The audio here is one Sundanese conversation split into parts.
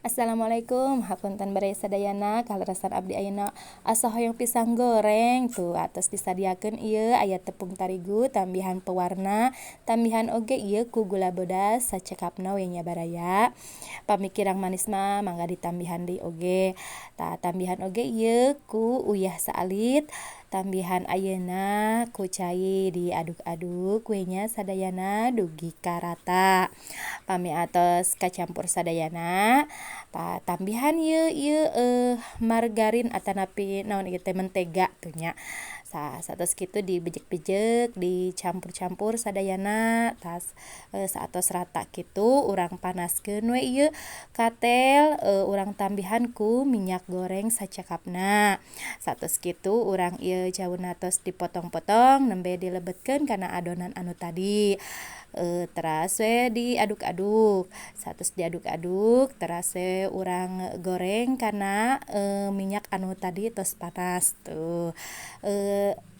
Assalamualaikum, hapunten baraya sadayana. Kaleresan abdi ayeuna asa hoyong pisang goreng tuh, atos disadiakeun ieu aya tepung tarigu, tambihan pewarna, tambihan oge ieu ku gula bodas sacekapna we nya baraya. Pami kirang manis mah mangga ditambihan deui oge. Tah, tambihan oge ieu ku uyah saalit, tambihan ayeuna ku cai, diaduk-aduk we nya sadayana dugi ka rata. Pami atos kacampur sadayana, tah, tambihan ieu ieu margarin atanapi naon ieu teh, mentega tuh nya. Tah, saatos kitu dibejek-bejek, dicampur-campur sadayana, tas saatos rata kitu urang panaskeun we ieu katel, urang tambihan ku minyak goreng sacekapna. Saatos kitu urang ieu cauna tos dipotong-potong nembe dilebetkeun kana adonan anu tadi, teras we diaduk-aduk. Saatos diaduk-aduk teras we urang goreng kana minyak anu tadi tos panas tuh.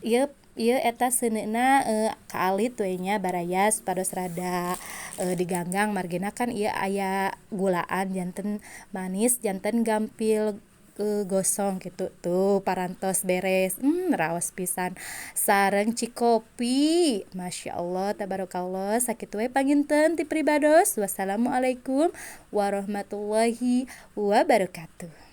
Ieu ieu eta seuneuna kaalit we nya baraya, supados rada diganggang, margina kan ieu aya gulaan janten manis, janten gampil gosong kitu. Tuh, parantos beres. Raos pisan sareng cikopi, masyaallah tabarakallah. Sakitu we panginten ti pribados. Wassalamualaikum warahmatullahi wabarakatuh.